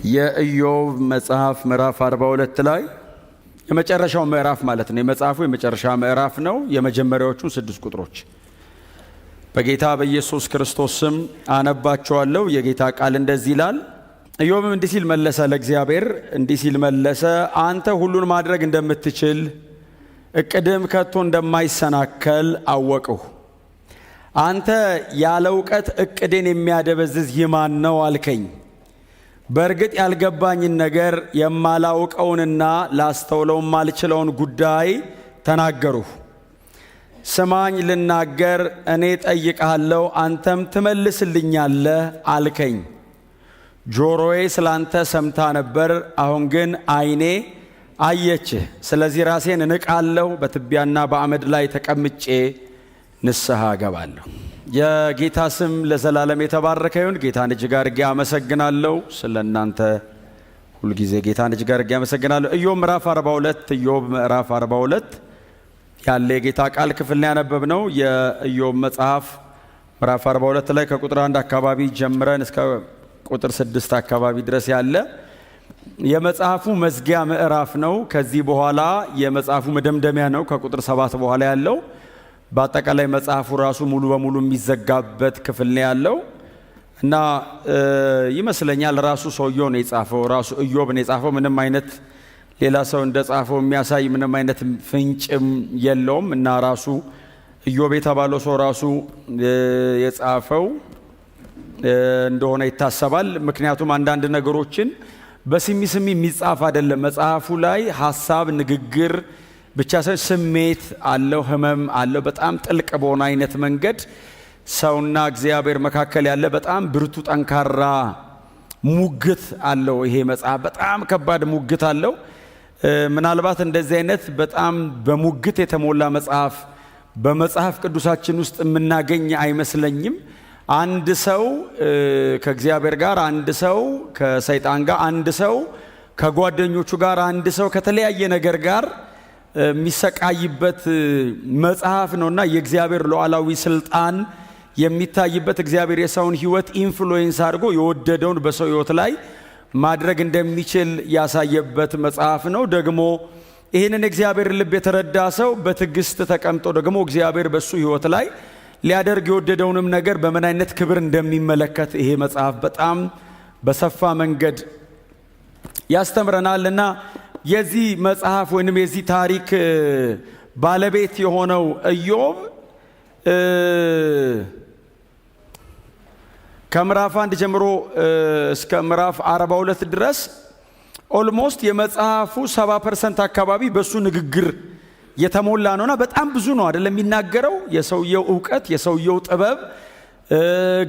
የኢዮብ መጽሐፍ ምዕራፍ 42 ላይ የመጨረሻው ምዕራፍ ማለት ነው። የመጽሐፉ የመጨረሻ ምዕራፍ ነው። የመጀመሪያዎቹን 6 ቁጥሮች በጌታ በኢየሱስ ክርስቶስ ስም አነባቸዋለሁ። የጌታ ቃል እንደዚህ ይላል። ኢዮብም እንዲህ ሲል መለሰ ለእግዚአብሔር፣ እንዲህ ሲል መለሰ፣ አንተ ሁሉን ማድረግ እንደምትችል እቅድም ከቶ እንደማይሰናከል አወቅሁ። አንተ ያለ እውቀት እቅዴን የሚያደበዝዝ ይህ ማን ነው አልከኝ። በእርግጥ ያልገባኝን ነገር የማላውቀውንና ላስተውለው የማልችለውን ጉዳይ ተናገሩህ። ስማኝ ልናገር፣ እኔ ጠይቅሃለሁ፣ አንተም ትመልስልኛለህ አልከኝ። ጆሮዬ ስላንተ ሰምታ ነበር፣ አሁን ግን ዓይኔ አየችህ። ስለዚህ ራሴን እንቃለሁ፣ በትቢያና በአመድ ላይ ተቀምጬ ንስሐ እገባለሁ። የጌታ ስም ለዘላለም የተባረከ ይሁን። ጌታን እጅግ አድርጌ አመሰግናለሁ። ስለ እናንተ ሁልጊዜ ጌታን እጅግ አድርጌ አመሰግናለሁ። ኢዮብ ምዕራፍ 42፣ ኢዮብ ምዕራፍ 42 ያለ የጌታ ቃል ክፍል ነው ያነበብነው። የኢዮብ መጽሐፍ ምዕራፍ 42 ላይ ከቁጥር 1 አካባቢ ጀምረን እስከ ቁጥር 6 አካባቢ ድረስ ያለ የመጽሐፉ መዝጊያ ምዕራፍ ነው። ከዚህ በኋላ የመጽሐፉ መደምደሚያ ነው። ከቁጥር 7 በኋላ ያለው በአጠቃላይ መጽሐፉ ራሱ ሙሉ በሙሉ የሚዘጋበት ክፍል ነው ያለው እና ይመስለኛል ራሱ ሰውየው ነው የጻፈው፣ ራሱ ኢዮብ ነው የጻፈው። ምንም አይነት ሌላ ሰው እንደጻፈው የሚያሳይ ምንም አይነት ፍንጭም የለውም እና ራሱ ኢዮብ የተባለው ሰው ራሱ የጻፈው እንደሆነ ይታሰባል። ምክንያቱም አንዳንድ ነገሮችን በስሚ ስሚ የሚጻፍ አይደለም። መጽሐፉ ላይ ሀሳብ፣ ንግግር ብቻ ሳይሆን ስሜት አለው፣ ህመም አለው። በጣም ጥልቅ በሆነ አይነት መንገድ ሰውና እግዚአብሔር መካከል ያለ በጣም ብርቱ ጠንካራ ሙግት አለው። ይሄ መጽሐፍ በጣም ከባድ ሙግት አለው። ምናልባት እንደዚህ አይነት በጣም በሙግት የተሞላ መጽሐፍ በመጽሐፍ ቅዱሳችን ውስጥ የምናገኝ አይመስለኝም። አንድ ሰው ከእግዚአብሔር ጋር፣ አንድ ሰው ከሰይጣን ጋር፣ አንድ ሰው ከጓደኞቹ ጋር፣ አንድ ሰው ከተለያየ ነገር ጋር የሚሰቃይበት መጽሐፍ ነውና የእግዚአብሔር ሉዓላዊ ስልጣን የሚታይበት፣ እግዚአብሔር የሰውን ሕይወት influence አድርጎ የወደደውን በሰው ሕይወት ላይ ማድረግ እንደሚችል ያሳየበት መጽሐፍ ነው። ደግሞ ይህንን እግዚአብሔር ልብ የተረዳ ሰው በትዕግስት ተቀምጦ ደግሞ እግዚአብሔር በሱ ሕይወት ላይ ሊያደርግ የወደደውንም ነገር በምን አይነት ክብር እንደሚመለከት ይሄ መጽሐፍ በጣም በሰፋ መንገድ ያስተምረናልና የዚህ መጽሐፍ ወይንም የዚህ ታሪክ ባለቤት የሆነው ኢዮብ ከምዕራፍ 1 ጀምሮ እስከ ምዕራፍ 42 ድረስ almost የመጽሐፉ 70% አካባቢ በሱ ንግግር የተሞላ ነውና በጣም ብዙ ነው አይደለም የሚናገረው። የሰውየው እውቀት፣ የሰውየው ጥበብ፣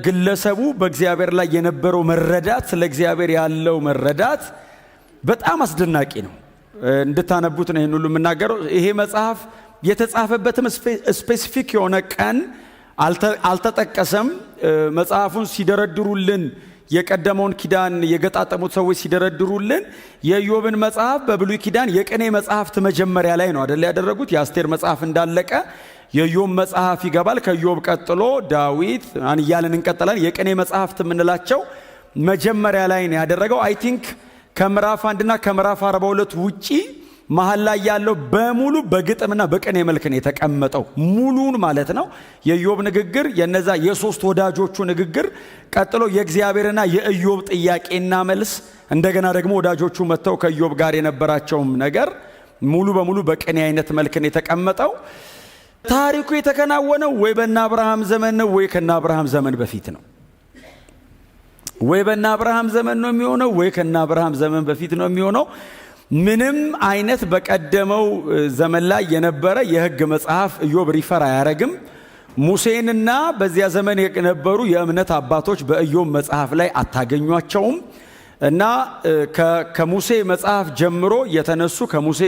ግለሰቡ በእግዚአብሔር ላይ የነበረው መረዳት፣ ስለ እግዚአብሔር ያለው መረዳት በጣም አስደናቂ ነው። እንድታነቡት ነው ይሄን ሁሉ የምናገረው። ይሄ መጽሐፍ የተጻፈበትም specific የሆነ ቀን አልተጠቀሰም። መጽሐፉን ሲደረድሩልን፣ የቀደመውን ኪዳን የገጣጠሙት ሰዎች ሲደረድሩልን የኢዮብን መጽሐፍ በብሉይ ኪዳን የቅኔ መጽሐፍት መጀመሪያ ላይ ነው አይደል ያደረጉት። የአስቴር መጽሐፍ እንዳለቀ የኢዮብ መጽሐፍ ይገባል። ከኢዮብ ቀጥሎ ዳዊት እያልን እንቀጥላለን። የቅኔ መጽሐፍት የምንላቸው መጀመሪያ ላይ ነው ያደረገው። I think ከምዕራፍ 1 እና ከምዕራፍ 42 ውጪ መሀል ላይ ያለው በሙሉ በግጥምና በቅኔ መልክ ነው የተቀመጠው። ሙሉን ማለት ነው። የኢዮብ ንግግር፣ የነዛ የሶስት ወዳጆቹ ንግግር፣ ቀጥሎ የእግዚአብሔርና የኢዮብ ጥያቄና መልስ፣ እንደገና ደግሞ ወዳጆቹ መጥተው ከኢዮብ ጋር የነበራቸውም ነገር ሙሉ በሙሉ በቅኔ አይነት መልክ ነው የተቀመጠው። ታሪኩ የተከናወነው ወይ በእነ አብርሃም ዘመን ነው ወይ ከነ አብርሃም ዘመን በፊት ነው። ወይ በእነ አብርሃም ዘመን ነው የሚሆነው ወይ ከነ አብርሃም ዘመን በፊት ነው የሚሆነው። ምንም አይነት በቀደመው ዘመን ላይ የነበረ የሕግ መጽሐፍ ኢዮብ refer አያረግም። ሙሴንና በዚያ ዘመን የነበሩ የእምነት አባቶች በኢዮብ መጽሐፍ ላይ አታገኟቸውም። እና ከሙሴ መጽሐፍ ጀምሮ የተነሱ፣ ከሙሴ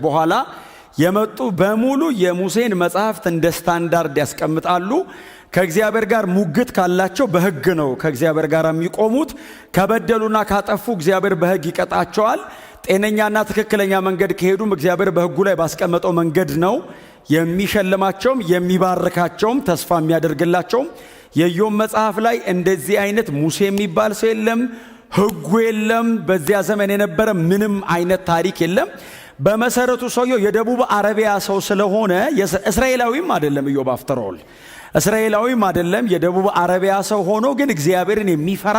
በኋላ የመጡ በሙሉ የሙሴን መጽሐፍት እንደ ስታንዳርድ ያስቀምጣሉ። ከእግዚአብሔር ጋር ሙግት ካላቸው በሕግ ነው ከእግዚአብሔር ጋር የሚቆሙት። ከበደሉና ካጠፉ እግዚአብሔር በሕግ ይቀጣቸዋል። ጤነኛና ትክክለኛ መንገድ ከሄዱም እግዚአብሔር በሕጉ ላይ ባስቀመጠው መንገድ ነው የሚሸልማቸውም፣ የሚባርካቸውም፣ ተስፋ የሚያደርግላቸውም። የኢዮብ መጽሐፍ ላይ እንደዚህ አይነት ሙሴ የሚባል ሰው የለም። ሕጉ የለም። በዚያ ዘመን የነበረ ምንም አይነት ታሪክ የለም። በመሰረቱ ሰውየው የደቡብ አረቢያ ሰው ስለሆነ እስራኤላዊም አይደለም። ኢዮብ after all እስራኤላዊም አይደለም። የደቡብ አረቢያ ሰው ሆኖ ግን እግዚአብሔርን የሚፈራ፣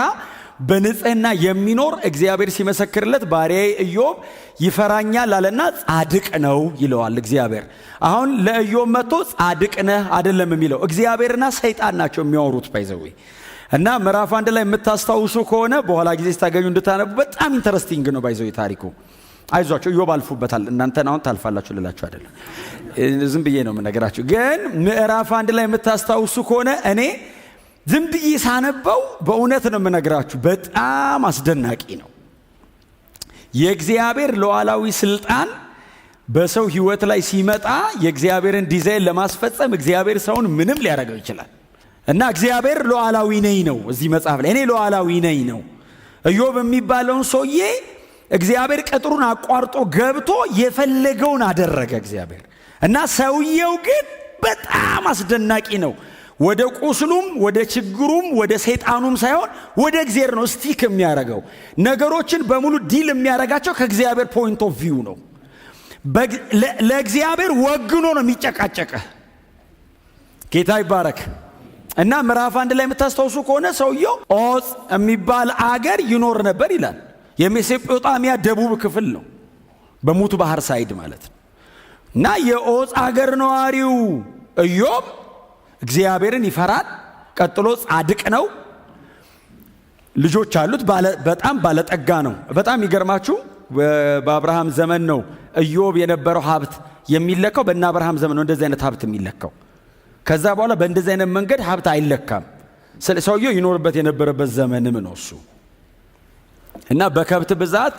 በንጽህና የሚኖር፣ እግዚአብሔር ሲመሰክርለት ባሪያዬ ኢዮብ ይፈራኛል አለና ጻድቅ ነው ይለዋል እግዚአብሔር። አሁን ለኢዮብ መጥቶ ጻድቅ ነህ አይደለም የሚለው፣ እግዚአብሔርና ሰይጣን ናቸው የሚያወሩት by the way። እና ምዕራፍ 1 ላይ የምታስታውሱ ከሆነ፣ በኋላ ጊዜ ስታገኙ እንድታነቡ፣ በጣም interesting ነው by the way ታሪኩ። አይዟችሁ፣ ኢዮብ አልፎበታል። እናንተን አሁን ታልፋላችሁ ልላችሁ አይደለም፣ ዝም ብዬ ነው የምነግራችሁ። ግን ምዕራፍ 1 ላይ የምታስታውሱ ከሆነ እኔ ዝም ብዬ ሳነበው በእውነት ነው የምነግራችሁ፣ በጣም አስደናቂ ነው። የእግዚአብሔር ሉዓላዊ ስልጣን በሰው ሕይወት ላይ ሲመጣ የእግዚአብሔርን ዲዛይን ለማስፈጸም እግዚአብሔር ሰውን ምንም ሊያደርገው ይችላል። እና እግዚአብሔር ሉዓላዊ ነኝ ነው፣ እዚህ መጽሐፍ ላይ እኔ ሉዓላዊ ነኝ ነው። ኢዮብ የሚባለውን ሰውዬ እግዚአብሔር ቅጥሩን አቋርጦ ገብቶ የፈለገውን አደረገ እግዚአብሔር። እና ሰውየው ግን በጣም አስደናቂ ነው። ወደ ቁስሉም፣ ወደ ችግሩም፣ ወደ ሰይጣኑም ሳይሆን ወደ እግዚአብሔር ነው stick የሚያደርገው። ነገሮችን በሙሉ deal የሚያደርጋቸው ከእግዚአብሔር point of view ነው። ለእግዚአብሔር ወግኖ ነው የሚጨቃጨቀ። ጌታ ይባረክ። እና ምዕራፍ 1 ላይ የምታስታውሱ ከሆነ ሰውየው ኦጽ የሚባል አገር ይኖር ነበር ይላል። የሜሶጶጣሚያ ደቡብ ክፍል ነው፣ በሙት ባህር side ማለት ነው። እና የኦጽ አገር ነዋሪው ኢዮብ እግዚአብሔርን ይፈራል። ቀጥሎ ጻድቅ ነው። ልጆች አሉት። በጣም ባለጠጋ ነው። በጣም ይገርማችሁ፣ በአብርሃም ዘመን ነው ኢዮብ የነበረው ሀብት የሚለካው። በእነ አብርሃም ዘመን ነው እንደዚህ አይነት ሀብት የሚለካው። ከዛ በኋላ በእንደዚህ አይነት መንገድ ሀብት አይለካም። ሰውየው ይኖርበት የነበረበት ዘመንም ነው እሱ። እና በከብት ብዛት፣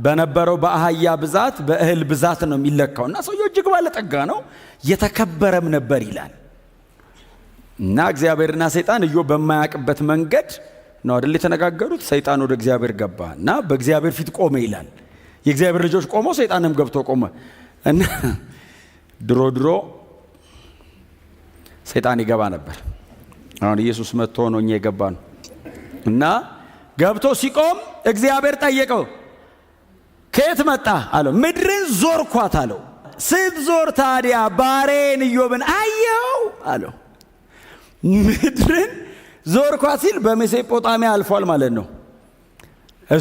በነበረው በአህያ ብዛት፣ በእህል ብዛት ነው የሚለካው። እና ሰውየው እጅግ ባለጠጋ ነው፣ የተከበረም ነበር ይላል። እና እግዚአብሔርና ሰይጣን ኢዮብ በማያውቅበት መንገድ ነው አይደል የተነጋገሩት። ሰይጣን ወደ እግዚአብሔር ገባ እና በእግዚአብሔር ፊት ቆመ ይላል። የእግዚአብሔር ልጆች ቆመው ሰይጣንም ገብቶ ቆመ። እና ድሮ ድሮ ሰይጣን ይገባ ነበር። አሁን ኢየሱስ መጥቶ ነው እኛ የገባ ነው። እና ገብቶ ሲቆም እግዚአብሔር ጠየቀው። ከየት መጣህ አለው። ምድርን ዞርኳት አለው። ስትዞር ታዲያ ባሪያዬን ኢዮብን አየኸው አለው። ምድርን ዞርኳት ሲል በሜሶጶጣሚያ አልፏል ማለት ነው።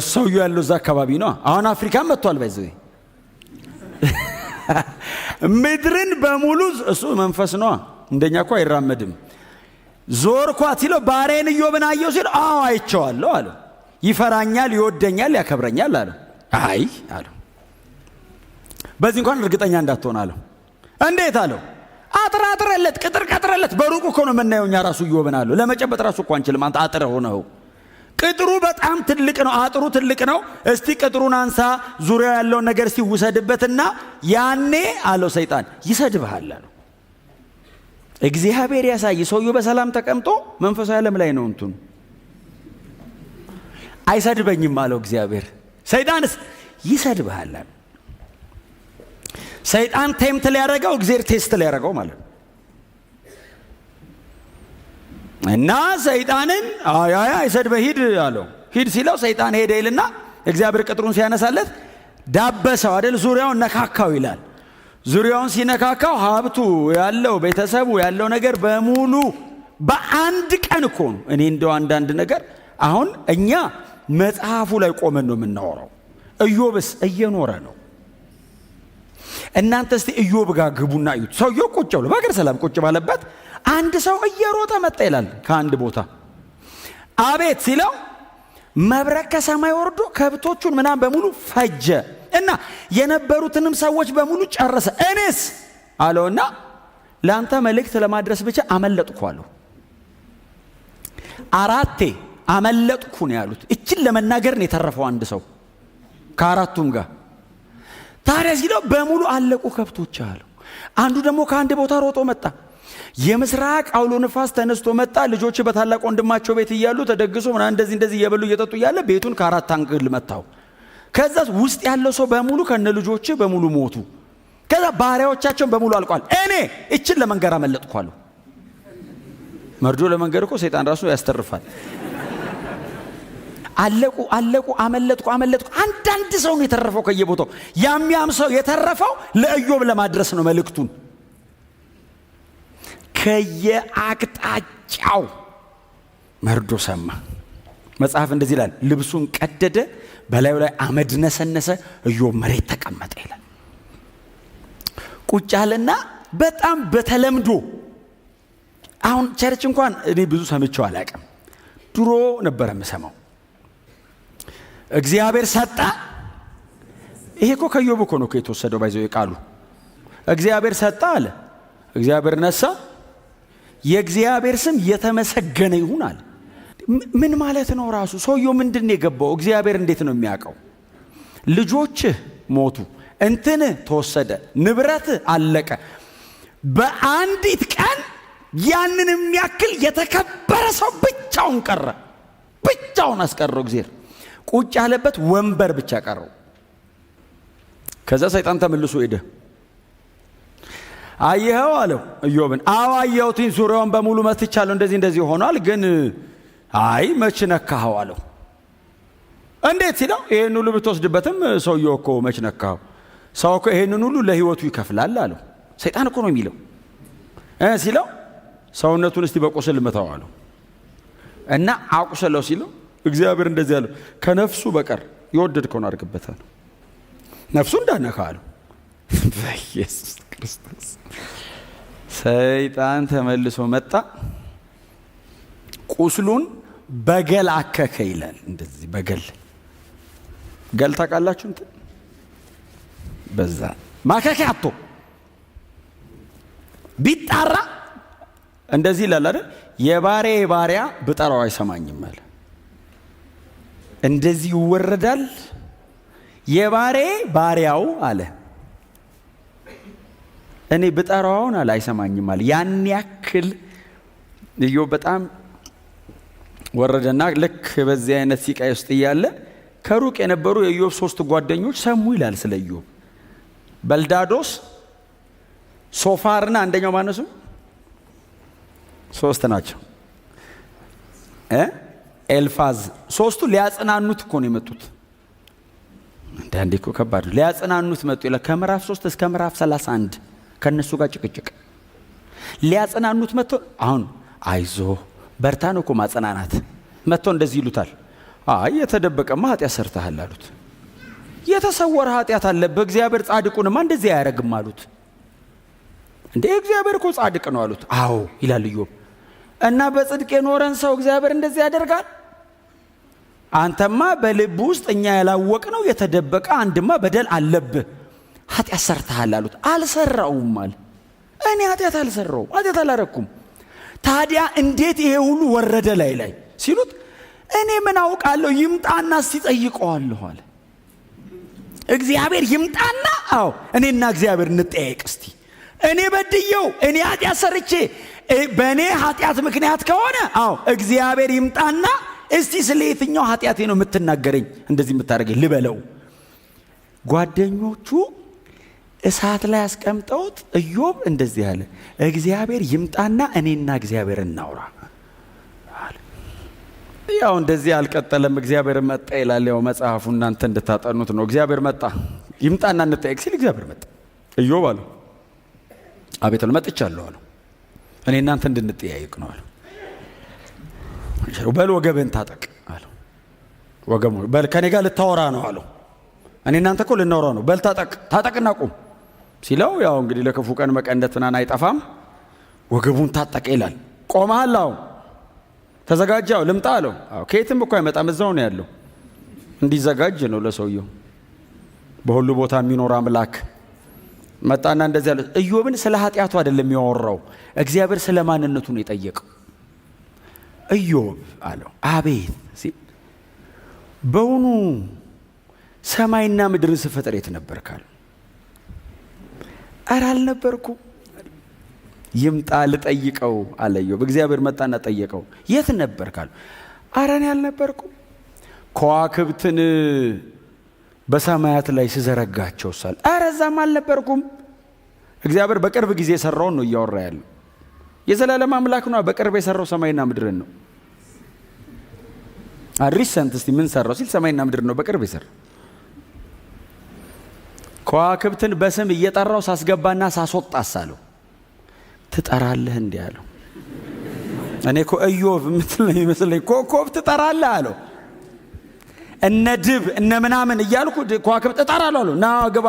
ሰውየው ያለው እዛ አካባቢ ነው። አሁን አፍሪካን መጥቷል። By the way ምድርን በሙሉ፣ እሱ መንፈስ ነዋ፣ እንደኛ እኮ አይራመድም። ዞርኳት ሲለው ባሪያዬን ኢዮብን አየኸው ሲለው አዎ አይቼዋለሁ አለው። ይፈራኛል፣ ይወደኛል፣ ያከብረኛል አለው። አይ አለው፣ በዚህ እንኳን እርግጠኛ እንዳትሆን አለው። እንዴት አለው። አጥር አጥረለት፣ ቅጥር ቀጥረለት። በሩቁ እኮ ነው የምናየው እኛ ራሱ ኢዮብን አለው። ለመጨበጥ ራሱ እኮ አንችልም። አንተ አጥረ ሆነው ቅጥሩ በጣም ትልቅ ነው። አጥሩ ትልቅ ነው። እስቲ ቅጥሩን አንሳ፣ ዙሪያው ያለውን ነገር እስቲ ውሰድበትና ያኔ አለው ሰይጣን ይሰድብሃል አለው። እግዚአብሔር ያሳይ። ሰውየው በሰላም ተቀምጦ መንፈሳዊ ዓለም ላይ ነው እንትኑ። አይሰድበኝም አለው እግዚአብሔር። ሰይጣንስ ይሰድብሃል አለው። ሰይጣን tempt ሊያደርገው፣ እግዚአብሔር test ሊያደርገው ማለት ነው። እና ሰይጣንን አይ አይ አይሰድበህ፣ ሂድ አለው። ሂድ ሲለው ሰይጣን ሄደ ይልና እግዚአብሔር ቅጥሩን ሲያነሳለት ዳበሰው አይደል? ዙሪያውን ነካካው ይላል። ዙሪያውን ሲነካካው ሀብቱ ያለው፣ ቤተሰቡ ያለው ነገር በሙሉ በአንድ ቀን እኮ ነው። እኔ እንደው አንዳንድ ነገር፣ አሁን እኛ መጽሐፉ ላይ ቆመን ነው የምናወራው። ኢዮብስ እየኖረ ነው። እናንተ እስቲ ኢዮብ ጋር ግቡና እዩት። ሰውየው ቁጭ ብሎ በሀገር ሰላም ቁጭ ባለበት አንድ ሰው እየሮጠ መጣ ይላል ከአንድ ቦታ። አቤት ሲለው መብረቅ ከሰማይ ወርዶ ከብቶቹን ምናምን በሙሉ ፈጀ እና የነበሩትንም ሰዎች በሙሉ ጨረሰ። እኔስ አለውና ለአንተ መልእክት ለማድረስ ብቻ አመለጥኩ አለው። አራቴ አመለጥኩ ነው ያሉት። እችን ለመናገር ነው የተረፈው አንድ ሰው ከአራቱም ጋር። ታዲያ ሲለው በሙሉ አለቁ ከብቶች አለው። አንዱ ደግሞ ከአንድ ቦታ ሮጦ መጣ። የምስራቅ አውሎ ንፋስ ተነስቶ መጣ። ልጆች በታላቅ ወንድማቸው ቤት እያሉ ተደግሶ ምናምን እንደዚህ እንደዚህ እየበሉ እየጠጡ እያለ ቤቱን ከአራት angle መታው። ከዛ ውስጥ ያለው ሰው በሙሉ ከነ ልጆች በሙሉ ሞቱ። ከዛ ባሪያዎቻቸውን በሙሉ አልቋል። እኔ እችን ለመንገር አመለጥኩ አሉ። መርዶ ለመንገር እኮ ሰይጣን ራሱ ያስተርፋል። አለቁ አለቁ፣ አመለጥኩ አመለጥኩ። አንዳንድ ሰው ነው የተረፈው ከየቦታው። ያም ያም ሰው የተረፈው ለኢዮብ ለማድረስ ነው መልእክቱን። ከየአቅጣጫው መርዶ ሰማ። መጽሐፍ እንደዚህ ይላል፣ ልብሱን ቀደደ፣ በላዩ ላይ አመድ ነሰነሰ፣ ኢዮብ መሬት ተቀመጠ ይላል። ቁጭ አለና በጣም በተለምዶ አሁን church እንኳን እኔ ብዙ ሰምቼው አላቅም። ድሮ ነበረ የምሰማው። እግዚአብሔር ሰጠ። ይሄ እኮ ከኢዮብ እኮ ነው የተወሰደው። By the way ቃሉ እግዚአብሔር ሰጠ አለ፣ እግዚአብሔር ነሳ፣ የእግዚአብሔር ስም የተመሰገነ ይሁን አለ። ምን ማለት ነው? ራሱ ሰውየው ምንድን ነው የገባው? እግዚአብሔር እንዴት ነው የሚያውቀው? ልጆችህ ሞቱ፣ እንትንህ ተወሰደ፣ ንብረትህ አለቀ። በአንዲት ቀን ያንን የሚያክል የተከበረ ሰው ብቻውን ቀረ። ብቻውን አስቀረው እግዚአብሔር። ቁጭ ያለበት ወንበር ብቻ ቀረው። ከዛ ሰይጣን ተመልሶ ሄደ። አየኸው አለው ኢዮብን። አዎ አየሁትኝ፣ ዙሪያውን በሙሉ መትቻለሁ፣ እንደዚህ እንደዚህ ሆኗል። ግን አይ መች ነካኸው አለው። እንዴት ሲለው ይሄን ሁሉ ብትወስድበትም ሰውየው እኮ መች ነካኸው፣ ሰው እኮ ይሄንን ሁሉ ለህይወቱ ይከፍላል አለው። ሰይጣን እኮ ነው የሚለው ሲለው ሰውነቱን እስቲ በቁስል ምታው አለው እና አቁስለው ሲለው እግዚአብሔር እንደዚህ አለው፣ ከነፍሱ በቀር የወደድከውን አድርግበታል፣ ነፍሱ እንዳነካ አለው። በኢየሱስ ክርስቶስ ሰይጣን ተመልሶ መጣ። ቁስሉን በገል አከከ ይላል። እንደዚህ በገል ገል ታውቃላችሁ? እንትን በዛ ማከኪያ አጥቶ ቢጣራ እንደዚህ ይላል አይደል? የባሪያዬ ባሪያ ብጠራው አይሰማኝም አለ። እንደዚህ ይወረዳል። የባሪያዬ ባሪያው አለ እኔ ብጠራው አሁን አለ አይሰማኝም አለ። ያን ያክል ኢዮብ በጣም ወረደና ልክ በዚህ አይነት ሲቃይ ውስጥ እያለ ከሩቅ የነበሩ የኢዮብ ሶስት ጓደኞች ሰሙ ይላል ስለ ኢዮብ። በልዳዶስ፣ ሶፋርና አንደኛው ማነው ስሙ? ሶስት ናቸው። ኤልፋዝ። ሶስቱ ሊያጽናኑት እኮ ነው የመጡት። አንዳንዴ እኮ ከባድ ነው። ሊያጽናኑት መጡ ይላል። ከምዕራፍ 3 እስከ ምዕራፍ 31 ከነሱ ጋር ጭቅጭቅ። ሊያጽናኑት መጥቶ አሁን አይዞ በርታ ነው እኮ ማጽናናት። መጥቶ እንደዚህ ይሉታል። አይ የተደበቀማ ኃጢአት ሰርተሃል አሉት። የተሰወረ ኃጢአት አለብህ፣ እግዚአብሔር ጻድቁንማ እንደዚህ አያረግም አሉት። እንዴ እግዚአብሔር እኮ ጻድቅ ነው አሉት። አዎ ይላል ኢዮብ። እና በጽድቅ የኖረን ሰው እግዚአብሔር እንደዚህ ያደርጋል? አንተማ በልብ ውስጥ እኛ ያላወቅነው የተደበቀ አንድማ በደል አለብህ፣ ኃጢአት ሰርተሃል አሉት። አልሰራውም አለ። እኔ ኃጢአት አልሰራውም፣ ኃጢአት አላረኩም። ታዲያ እንዴት ይሄ ሁሉ ወረደ ላይ ላይ ሲሉት እኔ ምን አውቃለሁ፣ ይምጣና እስቲ ጠይቀዋለሁ አለ። እግዚአብሔር ይምጣና አዎ እኔና እግዚአብሔር እንጠያየቅ እስቲ። እኔ በድየው እኔ ኃጢአት ሰርቼ በእኔ ኃጢአት ምክንያት ከሆነ አዎ እግዚአብሔር ይምጣና እስቲ ስለ የትኛው ኃጢአቴ ነው የምትናገረኝ እንደዚህ የምታደርገኝ ልበለው። ጓደኞቹ እሳት ላይ አስቀምጠውት ኢዮብ እንደዚህ አለ፣ እግዚአብሔር ይምጣና እኔና እግዚአብሔር እናውራ አለ። ያው እንደዚህ አልቀጠለም። እግዚአብሔር መጣ ይላል ያው መጽሐፉ፣ እናንተ እንድታጠኑት ነው። እግዚአብሔር መጣ፣ ይምጣና እንጠየቅ ሲል እግዚአብሔር መጣ። ኢዮብ አለው አቤት አለው፣ መጥቻለሁ አለው። እኔ እናንተ እንድንጠያየቅ ነው አለው። በል ወገብህን ታጠቅ አለው። ወገቡ በል ከኔ ጋር ልታወራ ነው አለው። እኔ እናንተ እኮ ልናወራ ነው። በል ታጠቅ ታጠቅና ቁም ሲለው ያው እንግዲህ ለክፉ ቀን መቀነት ምናምን አይጠፋም። ወገቡን ታጠቀ ይላል። ቆመሃል? አዎ። ተዘጋጃው? ልምጣ አለው። አዎ። ከየትም እኮ አይመጣም፣ እዛው ነው ያለው። እንዲዘጋጅ ነው ለሰውየው። በሁሉ ቦታ የሚኖር አምላክ መጣና እንደዚህ አለ። ኢዮብን ስለ ኃጢአቱ አይደለም ያወራው፣ እግዚአብሔር ስለ ማንነቱ ነው የጠየቀው። ኢዮብ አለው አቤት ሲል በውኑ ሰማይና ምድርን ስፈጥር የት ነበርክ አለው። ኧረ አልነበርኩም። ይምጣ ልጠይቀው አለ ኢዮብ። እግዚአብሔር መጣና ጠየቀው። የት ነበርክ አለው። ኧረ እኔ አልነበርኩም። ከዋክብትን በሰማያት ላይ ስዘረጋቸው ሳል ኧረ እዛም አልነበርኩም። እግዚአብሔር በቅርብ ጊዜ የሰራውን ነው እያወራ ያለው። የዘላለም አምላክ ነው። በቅርብ የሰራው ሰማይና ምድርን ነው። Recent እስቲ ምን ሰራው ሲል ሰማይና ምድር ነው በቅርብ የሰራው። ከዋክብትን በስም እየጠራው ሳስገባና ሳስወጣስ አለው። ትጠራለህ እንዲህ አለው። እኔ እኮ ኢዮብ የምትል ነው የሚመስለኝ። ኮከብ ትጠራለህ አለው። እነ ድብ እነ ምናምን እያልኩ ከዋክብት እጠራለሁ አለው። ና ግባ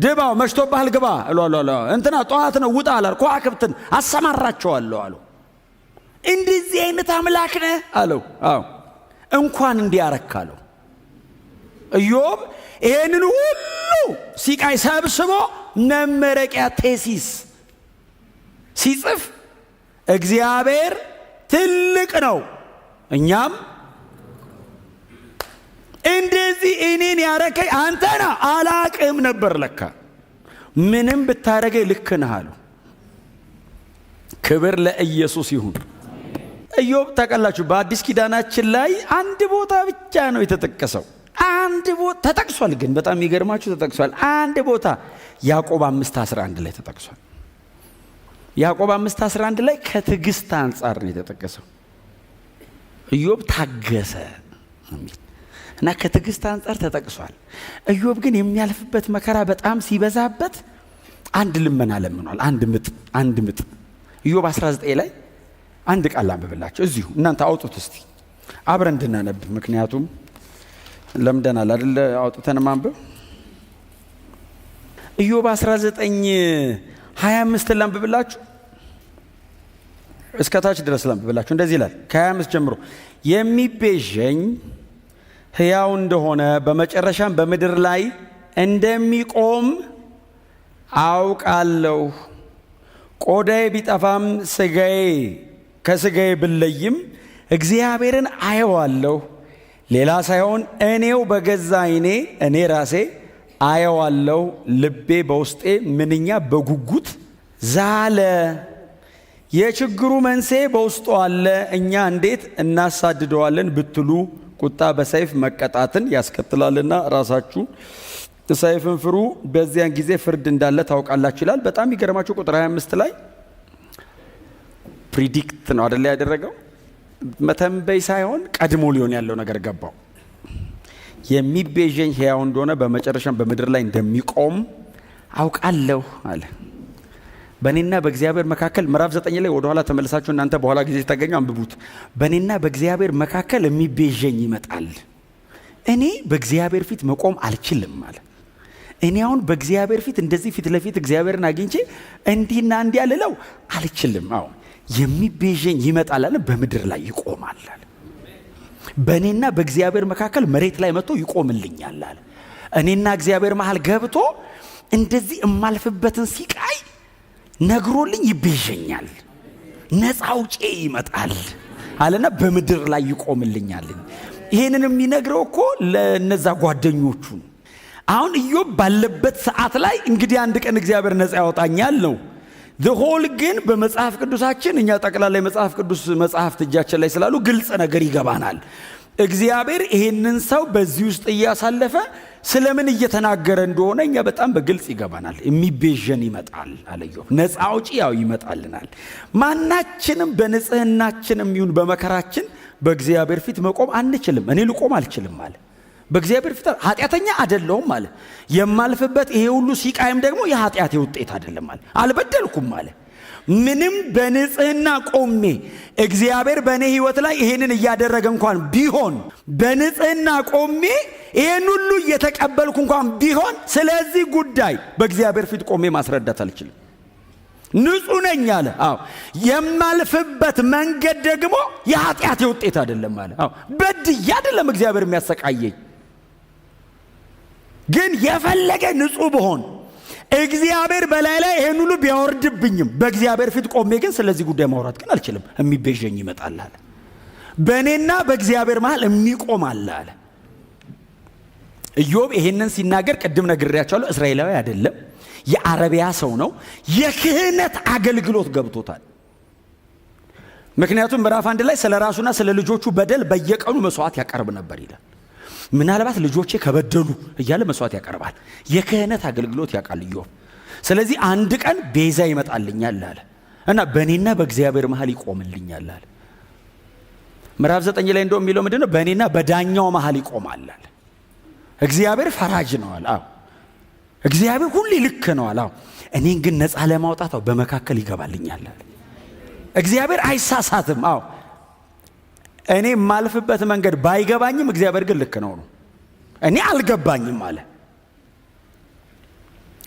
ድባው መሽቶብሃል ግባ እለዋለሁ። እንትና ጠዋት ነው ውጣ አለ። ከዋክብትን አሰማራቸዋለሁ አለው። እንደዚህ አይነት አምላክ ነህ አለው። አዎ እንኳን እንዲያረክ አለው። ኢዮብ ይሄንን ሁሉ ሲቃይ ሰብስቦ መመረቂያ thesis ሲጽፍ እግዚአብሔር ትልቅ ነው፣ እኛም እንደዚህ እኔን ያረከኝ አንተና አላቅም ነበር ለካ። ምንም ብታረገኝ ልክ ነህ አለው። ክብር ለኢየሱስ ይሁን። ኢዮብ ታውቃላችሁ፣ በአዲስ ኪዳናችን ላይ አንድ ቦታ ብቻ ነው የተጠቀሰው። አንድ ቦታ ተጠቅሷል፣ ግን በጣም የሚገርማችሁ ተጠቅሷል። አንድ ቦታ ያዕቆብ 5:11 ላይ ተጠቅሷል። ያዕቆብ 5:11 ላይ ከትዕግስት አንጻር ነው የተጠቀሰው። ኢዮብ ታገሰ የሚል እና ከትዕግስት አንጻር ተጠቅሷል። ኢዮብ ግን የሚያልፍበት መከራ በጣም ሲበዛበት አንድ ልመና ለምኗል። አንድ ምጥ አንድ ምጥ ኢዮብ 19 ላይ አንድ ቃል ላንብብላችሁ እዚሁ እናንተ አውጡት እስቲ አብረን እንድናነብ፣ ምክንያቱም ለምደናል አይደለ? አውጥተን ማንበብ። ኢዮብ 19:25 ላንብብላችሁ፣ እስከ ታች ድረስ ላንብብላችሁ። እንደዚህ ይላል ከ25 ጀምሮ፣ የሚቤዠኝ ሕያው እንደሆነ በመጨረሻም በምድር ላይ እንደሚቆም አውቃለሁ። ቆዳዬ ቢጠፋም ስጋዬ ከስጋዬ ብለይም እግዚአብሔርን አየዋለሁ። ሌላ ሳይሆን እኔው በገዛ ዓይኔ እኔ ራሴ አየዋለሁ። ልቤ በውስጤ ምንኛ በጉጉት ዛለ። የችግሩ መንስኤ በውስጡ አለ። እኛ እንዴት እናሳድደዋለን ብትሉ ቁጣ በሰይፍ መቀጣትን ያስከትላልና ራሳችሁ ሰይፍን ፍሩ፣ በዚያን ጊዜ ፍርድ እንዳለ ታውቃላችሁ ይላል። በጣም ይገርማችሁ ቁጥር 25 ላይ predict ነው አደለ ያደረገው፣ መተንበይ ሳይሆን ቀድሞ ሊሆን ያለው ነገር ገባው። የሚቤዠኝ ሕያው እንደሆነ በመጨረሻም በምድር ላይ እንደሚቆም አውቃለሁ አለ። በእኔና በእግዚአብሔር መካከል ምዕራፍ 9 ላይ ወደኋላ ተመልሳችሁ እናንተ በኋላ ጊዜ ታገኙ አንብቡት። በእኔና በእግዚአብሔር መካከል የሚቤዠኝ ይመጣል። እኔ በእግዚአብሔር ፊት መቆም አልችልም አለ። እኔ አሁን በእግዚአብሔር ፊት እንደዚህ ፊት ለፊት እግዚአብሔርን አግኝቼ እንዲህና እንዲህ ልለው አልችልም። አዎ የሚቤዠኝ ይመጣል አለ፣ በምድር ላይ ይቆማል አለ። በእኔና በእግዚአብሔር መካከል መሬት ላይ መጥቶ ይቆምልኛል አለ። እኔና እግዚአብሔር መሃል ገብቶ እንደዚህ እማልፍበትን ሲቃይ ነግሮልኝ ይቤዠኛል፣ ነፃ አውጪ ይመጣል አለና በምድር ላይ ይቆምልኛል። ይሄንን የሚነግረው እኮ ለነዛ ጓደኞቹ ነው። አሁን ኢዮብ ባለበት ሰዓት ላይ እንግዲህ አንድ ቀን እግዚአብሔር ነፃ ያወጣኛል ነው። The whole ግን በመጽሐፍ ቅዱሳችን እኛ ጠቅላላ የመጽሐፍ ቅዱስ መጽሐፍት እጃችን ላይ ስላሉ ግልጽ ነገር ይገባናል። እግዚአብሔር ይሄንን ሰው በዚህ ውስጥ እያሳለፈ ስለምን እየተናገረ እንደሆነ እኛ በጣም በግልጽ ይገባናል። የሚቤዠን ይመጣል አለ ኢዮብ። ነፃ አውጪ ያው ይመጣልናል። ማናችንም በንጽህናችንም ይሁን በመከራችን በእግዚአብሔር ፊት መቆም አንችልም። እኔ ልቆም አልችልም አለ። በእግዚአብሔር ፊት ኃጢአተኛ አይደለሁም አለ። የማልፍበት ይሄ ሁሉ ሲቃይም ደግሞ የኃጢአቴ ውጤት አይደለም አለ። አልበደልኩም አለ። ምንም በንጽህና ቆሜ እግዚአብሔር በእኔ ሕይወት ላይ ይሄንን እያደረገ እንኳን ቢሆን፣ በንጽህና ቆሜ ይሄን ሁሉ እየተቀበልኩ እንኳን ቢሆን፣ ስለዚህ ጉዳይ በእግዚአብሔር ፊት ቆሜ ማስረዳት አልችልም። ንጹህ ነኝ አለ። አዎ የማልፍበት መንገድ ደግሞ የኃጢአቴ ውጤት አይደለም አለ። አዎ በድዬ አይደለም እግዚአብሔር የሚያሰቃየኝ። ግን የፈለገ ንጹህ ብሆን እግዚአብሔር በላይ ላይ ይሄን ሁሉ ቢያወርድብኝም በእግዚአብሔር ፊት ቆሜ ግን ስለዚህ ጉዳይ ማውራት ግን አልችልም። የሚቤዠኝ ይመጣል አለ። በእኔና በእግዚአብሔር መሃል የሚቆም አለ አለ። ኢዮብ ይሄንን ሲናገር ቅድም ነግሬያቸዋለሁ። እስራኤላዊ አይደለም፣ የአረቢያ ሰው ነው። የክህነት አገልግሎት ገብቶታል። ምክንያቱም ምዕራፍ 1 ላይ ስለ ራሱና ስለ ልጆቹ በደል በየቀኑ መስዋዕት ያቀርብ ነበር ይላል። ምናልባት ልጆቼ ከበደሉ እያለ መስዋዕት ያቀርባል። የክህነት አገልግሎት ያውቃል ኢዮብ። ስለዚህ አንድ ቀን ቤዛ ይመጣልኛል አለ እና በእኔና በእግዚአብሔር መሃል ይቆምልኛል አለ። ምዕራፍ 9 ላይ እንደው የሚለው ምንድነው? በእኔና በዳኛው መሃል ይቆማል አለ። እግዚአብሔር ፈራጅ ነው አለ። አዎ እግዚአብሔር ሁሌ ልክ ነው አለ። አዎ እኔን ግን ነፃ ለማውጣት አዎ በመካከል ይገባልኛል አለ። እግዚአብሔር አይሳሳትም። አዎ እኔ የማልፍበት መንገድ ባይገባኝም እግዚአብሔር ግን ልክ ነው ነው። እኔ አልገባኝም አለ።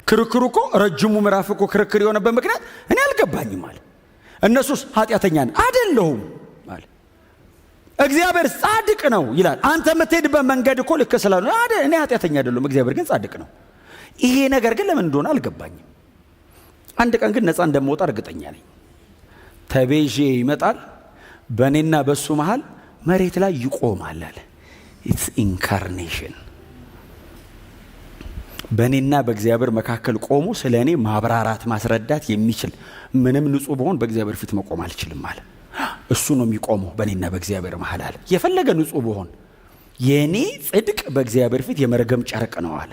ክርክሩ እኮ ረጅሙ ምዕራፍ እኮ ክርክር የሆነበት ምክንያት እኔ አልገባኝም አለ። እነሱስ ኃጢአተኛ ነን አይደለሁም አለ። እግዚአብሔር ጻድቅ ነው ይላል። አንተ የምትሄድበት መንገድ እኮ ልክ ስላልሆነ አይደል፣ እኔ ኃጢአተኛ አይደለሁም፣ እግዚአብሔር ግን ጻድቅ ነው። ይሄ ነገር ግን ለምን እንደሆነ አልገባኝም። አንድ ቀን ግን ነፃ እንደምወጣ እርግጠኛ ነኝ። ተቤዤ ይመጣል፣ በእኔና በሱ መሃል መሬት ላይ ይቆማል አለ። It's incarnation። በእኔና በእግዚአብሔር መካከል ቆሞ ስለ እኔ ማብራራት ማስረዳት የሚችል፣ ምንም ንጹሕ ብሆን በእግዚአብሔር ፊት መቆም አልችልም አለ። እሱ ነው የሚቆመው በእኔና በእግዚአብሔር መሃል አለ። የፈለገ ንጹሕ ብሆን የእኔ ጽድቅ በእግዚአብሔር ፊት የመርገም ጨርቅ ነው አለ።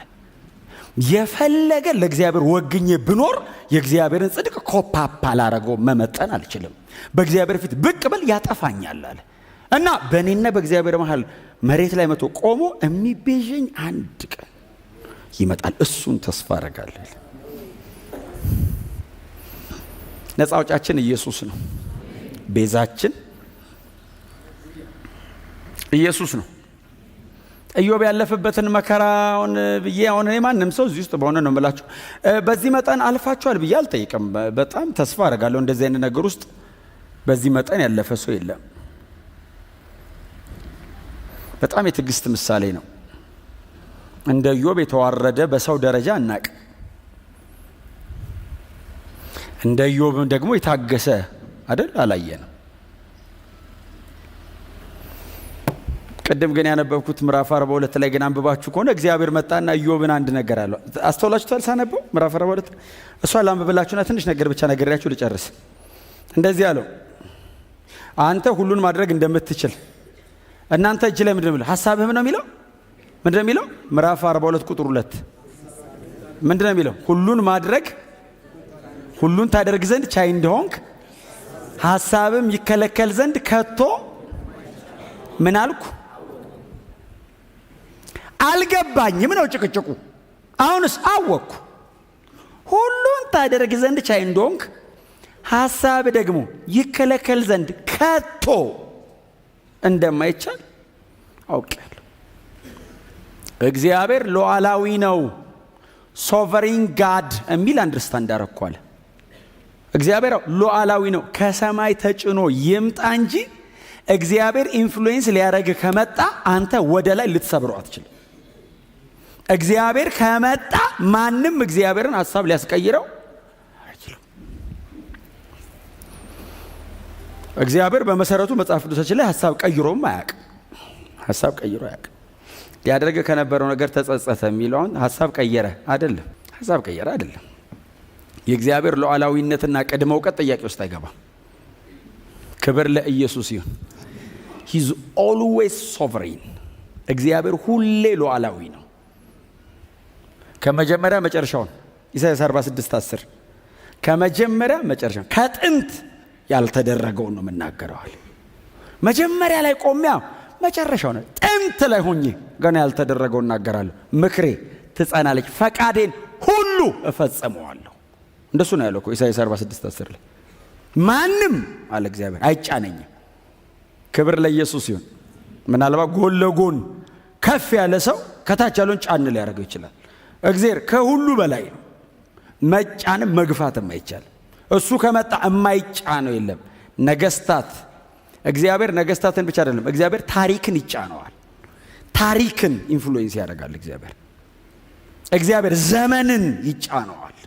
የፈለገ ለእግዚአብሔር ወግኜ ብኖር የእግዚአብሔርን ጽድቅ cope up ላረገው መመጠን አልችልም። በእግዚአብሔር ፊት ብቅ ብል ያጠፋኛል አለ። እና በእኔና በእግዚአብሔር መሃል መሬት ላይ መቶ ቆሞ የሚቤዠኝ አንድ ቀን ይመጣል። እሱን ተስፋ አደርጋለሁ። ነፃ አውጫችን ኢየሱስ ነው። ቤዛችን ኢየሱስ ነው። ኢዮብ ያለፈበትን መከራውን ብዬ አሁን እኔ ማንም ሰው እዚህ ውስጥ በሆነ ነው የምላችሁ፣ በዚህ መጠን አልፋችኋል ብዬ አልጠይቅም። በጣም ተስፋ አደርጋለሁ እንደዚህ አይነት ነገር ውስጥ በዚህ መጠን ያለፈ ሰው የለም። በጣም የትዕግስት ምሳሌ ነው። እንደ ኢዮብ የተዋረደ በሰው ደረጃ አናቅ። እንደ ኢዮብ ደግሞ የታገሰ አይደል አላየንም። ቅድም ግን ያነበብኩት ምዕራፍ 42 ላይ ግን አንብባችሁ ከሆነ እግዚአብሔር መጣና ኢዮብን አንድ ነገር አለው። አስተውላችኋል? ሳነበው ምዕራፍ 42 እሷ ላንብብላችሁና ትንሽ ነገር ብቻ ነግሬያችሁ ልጨርስ። እንደዚህ አለው፣ አንተ ሁሉን ማድረግ እንደምትችል እናንተ እጅ ላይ ምንድነው የሚለው? ሐሳብህ ነው የሚለው? ምንድነው የሚለው? ምዕራፍ 42 ቁጥር 2 ምንድነው የሚለው? ሁሉን ማድረግ ሁሉን ታደርግ ዘንድ ቻይ እንደሆንክ ሐሳብም ይከለከል ዘንድ ከቶ ምን አልኩ? አልገባኝም ነው ጭቅጭቁ። አሁንስ አወቅኩ። ሁሉን ታደርግ ዘንድ ቻይ እንደሆንክ ሐሳብ ደግሞ ይከለከል ዘንድ ከቶ እንደማይቻል አውቄያለሁ። እግዚአብሔር ሉዓላዊ ነው፣ sovereign God የሚል understand አደረኳል። እግዚአብሔር ሉዓላዊ ነው፣ ከሰማይ ተጭኖ ይምጣ እንጂ እግዚአብሔር influence ሊያደርግ ከመጣ አንተ ወደ ላይ ልትሰብረው አትችልም። እግዚአብሔር ከመጣ ማንም እግዚአብሔርን ሐሳብ ሊያስቀይረው አይችልም። እግዚአብሔር በመሰረቱ መጽሐፍ ቅዱሳችን ላይ ሐሳብ ቀይሮም አያውቅም። ሐሳብ ቀይሮ አያውቅም። ሊያደርግ ከነበረው ነገር ተጸጸተ የሚለውን ሐሳብ ቀየረ አይደለም። ሐሳብ ቀየረ አይደለም። የእግዚአብሔር ሉዓላዊነትና ቅድመ እውቀት ጥያቄ ውስጥ አይገባም። ክብር ለኢየሱስ ይሁን። He's always sovereign። እግዚአብሔር ሁሌ ሉዓላዊ ነው። ከመጀመሪያ መጨረሻውን ኢሳይያስ 46:10 ከመጀመሪያ መጨረሻውን ከጥንት ያልተደረገውን ነው የምናገረው አለ። መጀመሪያ ላይ ቆሚያ መጨረሻው ነው ጥንት ላይ ሆኜ ገና ያልተደረገውን እናገራለሁ። ምክሬ ትጸናለች፣ ፈቃዴን ሁሉ እፈጽመዋለሁ። እንደሱ ነው ያለው እኮ ኢሳይያስ 46:10 ላይ። ማንም አለ እግዚአብሔር አይጫነኝም። ክብር ለኢየሱስ ይሁን። ምናልባት ጎን ለጎን ከፍ ያለ ሰው ከታች ያለውን ጫን ሊያደርገው ይችላል። እግዚአብሔር ከሁሉ በላይ ነው። መጫንም መግፋትም አይቻልም። እሱ ከመጣ የማይጫነው የለም። ነገስታት እግዚአብሔር ነገስታትን ብቻ አይደለም፣ እግዚአብሔር ታሪክን ይጫነዋል። ታሪክን influence ያደርጋል እግዚአብሔር። እግዚአብሔር ዘመንን ይጫነዋል።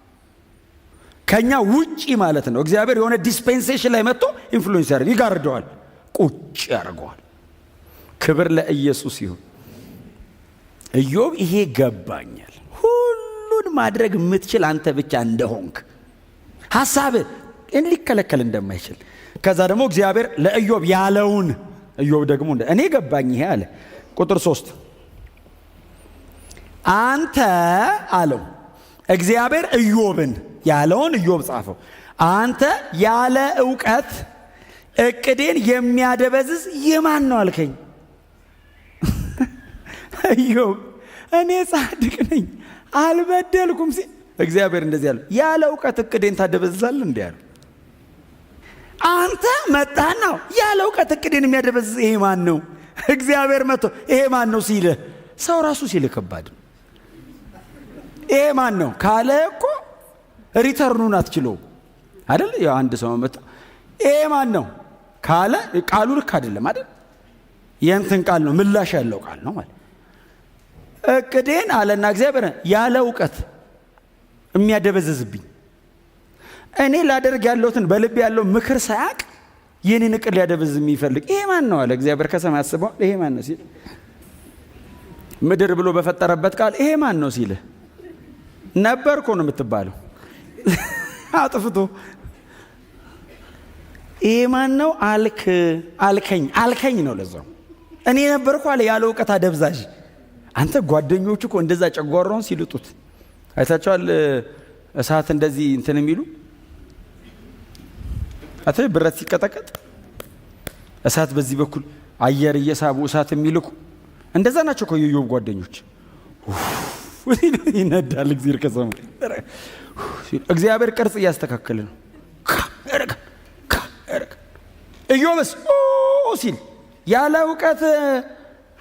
ከኛ ውጪ ማለት ነው። እግዚአብሔር የሆነ dispensation ላይ መጥቶ influence ያደርጋል፣ ይጋርደዋል፣ ቁጭ ያደርገዋል። ክብር ለኢየሱስ ይሁን። ኢዮብ ይሄ ገባኛል፣ ሁሉን ማድረግ የምትችል አንተ ብቻ እንደሆንክ፣ ሐሳብህ ሊከለከል እንደማይችል። ከዛ ደግሞ እግዚአብሔር ለኢዮብ ያለውን ኢዮብ ደግሞ እኔ ገባኝ ይሄ አለ። ቁጥር 3 አንተ አለው እግዚአብሔር ኢዮብን ያለውን ኢዮብ ጻፈው። አንተ ያለ እውቀት እቅዴን የሚያደበዝዝ የማን ነው አልከኝ። ኢዮብ እኔ ጻድቅ ነኝ አልበደልኩም ሲል እግዚአብሔር እንደዚህ አለው፣ ያለ እውቀት እቅዴን ታደበዝዛለህ እንዴ አለው። አንተ መጣህ ነው ያለ እውቀት እቅዴን የሚያደበዝዝ ይሄ ማን ነው? እግዚአብሔር መጥቶ ይሄ ማን ነው ሲልህ ሰው ራሱ ሲልህ ከባድ ነው። ይሄ ማን ነው ካለ እኮ return ኡን አትችለውም አይደል? ያው አንድ ሰው መጥቶ ይሄ ማን ነው ካለ ቃሉ ልክ አይደለም አይደል? የእንትን ቃል ነው፣ ምላሽ ያለው ቃል ነው ማለት። እቅዴን አለና እግዚአብሔር ያለ እውቀት የሚያደበዝዝብኝ እኔ ላደርግ ያለሁትን በልብ ያለው ምክር ሳያቅ የኔን እቅድ ሊያደበዝዝ የሚፈልግ ይሄ ማን ነው አለ እግዚአብሔር። ከሰማይ አስበው ይሄ ማን ነው ሲል፣ ምድር ብሎ በፈጠረበት ቃል ይሄ ማን ነው ሲል ነበር እኮ ነው የምትባለው። አጥፍቶ ይሄ ማን ነው አልክ አልከኝ አልከኝ ነው ለዛው እኔ ነበርኩ አለ ያለ እውቀት አደብዛዥ። አንተ ጓደኞቹ እኮ እንደዛ ጨጓራውን ሲልጡት አይታቸዋል። እሳት እንደዚህ እንትን የሚሉ አተ ብረት ሲቀጠቀጥ እሳት በዚህ በኩል አየር እየሳቡ እሳት የሚልኩ እንደዛ ናቸው እኮ የኢዮብ ጓደኞች። ይነዳል እግዚአብሔር ከሰማይ። እግዚአብሔር ቅርጽ እያስተካከለ ነው። ኢዮብስ ሲል ያለ እውቀት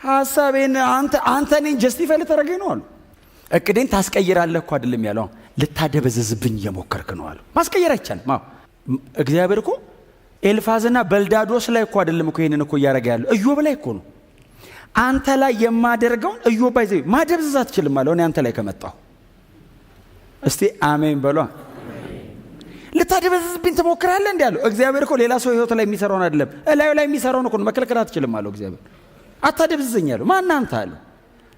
ሐሳቤን አንተ እኔን justify ልታደርገኝ ነው አሉ። እቅዴን ታስቀይራለህ እኮ አይደለም ያለው፣ ልታደበዝዝብኝ እየሞከርክ ነው አሉ። ማስቀየር አይቻልም። አዎ እግዚአብሔር እኮ ኤልፋዝና በልዳዶስ ላይ እኮ አይደለም እኮ ይሄንን እኮ እያደረገ ያለው ኢዮብ ላይ እኮ ነው። አንተ ላይ የማደርገውን ኢዮብ ባይዘ ማደብዘዝ አትችልም አለው። እኔ አንተ ላይ ከመጣሁ እስቲ አሜን በሏ። ልታደበዝዝብኝ ትሞክራለህ እንዴ አለው። እግዚአብሔር እኮ ሌላ ሰው ህይወት ላይ የሚሰራውን አይደለም እላዩ ላይ የሚሰራውን እኮ ነው። መከልከል አትችልም አለው እግዚአብሔር። አታደብዝዘኝ አለው። ማን አንተ አለው።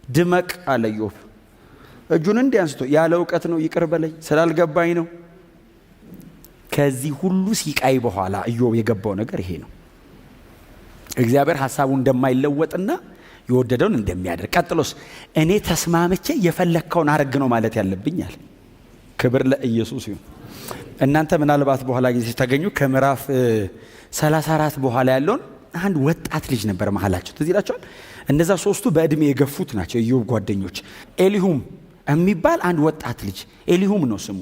ድመቅ አለ ኢዮብ። እጁን እንዲህ አንስቶ ያለ እውቀት ነው ይቅር በለኝ ስላልገባኝ ነው። ከዚህ ሁሉ ሲቃይ በኋላ ኢዮብ የገባው ነገር ይሄ ነው። እግዚአብሔር ሐሳቡ እንደማይለወጥና የወደደውን እንደሚያደርግ። ቀጥሎስ እኔ ተስማምቼ የፈለግከውን አርግ ነው ማለት ያለብኝ አለ። ክብር ለኢየሱስ ይሁን። እናንተ ምናልባት በኋላ ጊዜ ተገኙ ከምዕራፍ 34 በኋላ ያለውን አንድ ወጣት ልጅ ነበር መሀላቸው፣ ትዝ ይላቸዋል። እነዛ ሶስቱ በእድሜ የገፉት ናቸው የኢዮብ ጓደኞች። ኤሊሁም የሚባል አንድ ወጣት ልጅ፣ ኤሊሁም ነው ስሙ።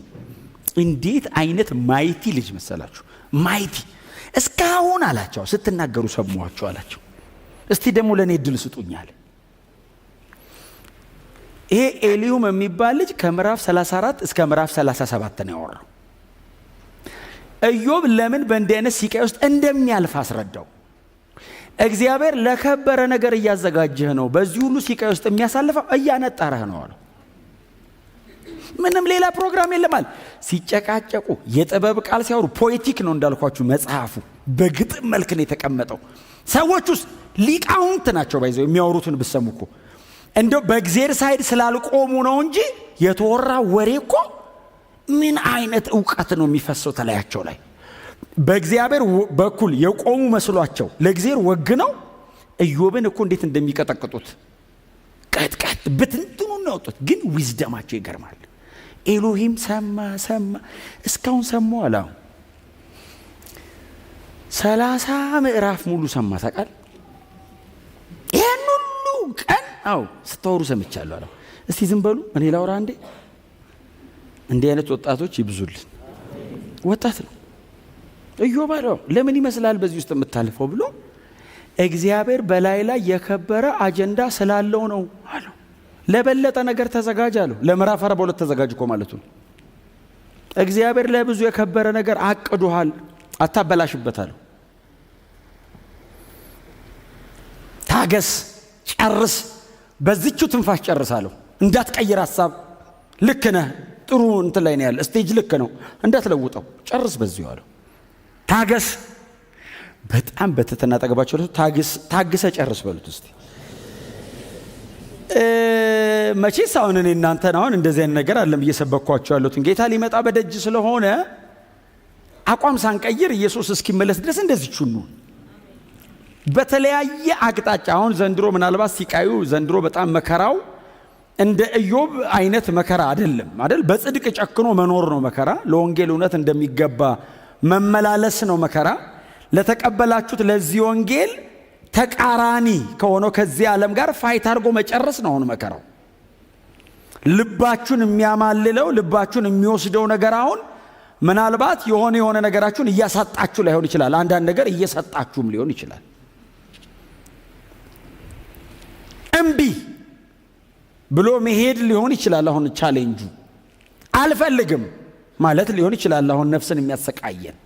እንዴት አይነት mighty ልጅ መሰላችሁ! Mighty እስካሁን አላቸው ስትናገሩ ሰማኋቸው አላቸው። እስቲ ደግሞ ለእኔ እድል ስጡኝ አለ። ይሄ ኤሊሁም የሚባል ልጅ ከምዕራፍ 34 እስከ ምዕራፍ 37 ነው ያወራው። ኢዮብ ለምን በእንዲህ አይነት ሲቃይ ውስጥ እንደሚያልፍ አስረዳው። እግዚአብሔር ለከበረ ነገር እያዘጋጀህ ነው፣ በዚህ ሁሉ ሲቃይ ውስጥ የሚያሳልፈው እያነጠረህ ነው አለው። ምንም ሌላ ፕሮግራም የለም አለ። ሲጨቃጨቁ የጥበብ ቃል ሲያወሩ poetic ነው እንዳልኳችሁ መጽሐፉ በግጥም መልክ ነው የተቀመጠው። ሰዎች ውስጥ ሊቃውንት ናቸው ባይዘው የሚያወሩትን ብሰሙ እኮ እንደው በእግዚአብሔር side ስላልቆሙ ነው እንጂ የተወራ ወሬ እኮ ምን አይነት እውቀት ነው የሚፈሰው ተለያቸው ላይ። በእግዚአብሔር በኩል የቆሙ መስሏቸው ለእግዚአብሔር ወግነው ኢዮብን እኮ እንዴት እንደሚቀጠቅጡት ቀጥቀጥ ብትንትኑን ነው ያወጡት። ግን wisdom ኣቸው ይገርማል። ኤሎሂም ሰማ ሰማ እስካሁን ሰማሁ አለ። አሁን 30 ምዕራፍ ሙሉ ሰማ ታውቃለህ። ይሄን ሁሉ ቀን አዎ ስታወሩ ሰምቻለሁ አለ። እስቲ ዝም በሉ እኔ ላውራ አንዴ። እንዲህ አይነት ወጣቶች ይብዙልን። ወጣት ነው ኢዮብ አለው። ለምን ይመስላል በዚህ ውስጥ የምታልፈው ብሎ እግዚአብሔር በላይ ላይ የከበረ አጀንዳ ስላለው ነው አለው። ለበለጠ ነገር ተዘጋጅ አለው። ለምዕራፍ 42 ተዘጋጅ እኮ ማለቱ ነው። እግዚአብሔር ለብዙ የከበረ ነገር አቅዶሃል፣ አታበላሽበት አለው። ታገስ፣ ጨርስ፣ በዚቹ ትንፋሽ ጨርስ አለው። እንዳትቀይር ሐሳብ። ልክ ነህ፣ ጥሩ እንትን ላይ ነው ያለ stage፣ ልክ ነው፣ እንዳትለውጠው፣ ጨርስ በዚሁ አለው። ታገስ፣ በጣም በትህትና አጠገባቸው ታግሰ ጨርስ በሉት እስቲ። መቼስ አሁን እኔ እናንተን አሁን እንደዚህ አይነት ነገር አይደለም እየሰበኳቸው ያለሁት። ጌታ ሊመጣ በደጅ ስለሆነ አቋም ሳንቀይር ኢየሱስ እስኪመለስ ድረስ እንደዚህ ቹኑ በተለያየ አቅጣጫ። አሁን ዘንድሮ ምናልባት ሲቃዩ ዘንድሮ በጣም መከራው እንደ ኢዮብ አይነት መከራ አይደለም አይደል? በጽድቅ ጨክኖ መኖር ነው መከራ። ለወንጌል እውነት እንደሚገባ መመላለስ ነው መከራ። ለተቀበላችሁት ለዚህ ወንጌል ተቃራኒ ከሆነው ከዚህ ዓለም ጋር fight አድርጎ መጨረስ ነው አሁን መከራው። ልባችሁን የሚያማልለው፣ ልባችሁን የሚወስደው ነገር አሁን ምናልባት የሆነ የሆነ ነገራችሁን እያሳጣችሁ ላይሆን ይችላል። አንዳንድ ነገር እየሰጣችሁም ሊሆን ይችላል። እምቢ ብሎ መሄድ ሊሆን ይችላል። አሁን ቻሌንጁ አልፈልግም ማለት ሊሆን ይችላል። አሁን ነፍስን የሚያሰቃየን፣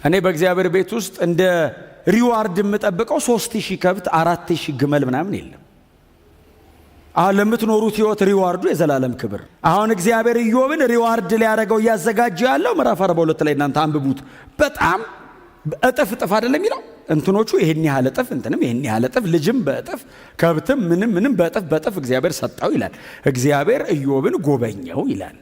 እኔ በእግዚአብሔር ቤት ውስጥ እንደ reward የምጠብቀው 3000 ከብት፣ 4000 ግመል ምናምን የለም። አሁን ለምትኖሩት ህይወት reward ኡ የዘላለም ክብር። አሁን እግዚአብሔር ኢዮብን reward ሊያደርገው እያዘጋጀው ያለው ምዕራፍ 42 ላይ እናንተ አንብቡት። በጣም እጥፍ እጥፍ አይደለም የሚለው? እንትኖቹ ይሄን ያህል እጥፍ፣ እንትንም ይሄን ያህል እጥፍ፣ ልጅም በእጥፍ፣ ከብትም ምንም ምንም በእጥፍ በእጥፍ እግዚአብሔር ሰጠው ይላል። እግዚአብሔር ኢዮብን ጎበኘው ይላል።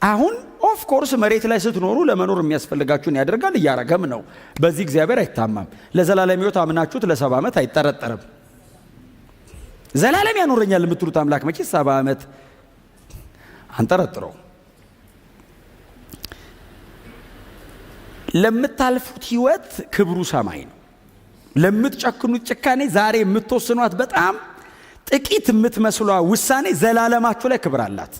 አሁን of course መሬት ላይ ስትኖሩ ለመኖር የሚያስፈልጋችሁን ያደርጋል፣ እያረገም ነው። በዚህ እግዚአብሔር አይታማም። ለዘላለም ህይወት አምናችሁት ለ70 ዓመት አይጠረጠርም። ዘላለም ያኖረኛል የምትሉት አምላክ መቼ 70 ዓመት አንጠረጥረው። ለምታልፉት ህይወት ክብሩ ሰማይ ነው። ለምትጨክኑት ጭካኔ ዛሬ የምትወስኗት በጣም ጥቂት የምትመስሏ ውሳኔ ዘላለማችሁ ላይ ክብር አላት።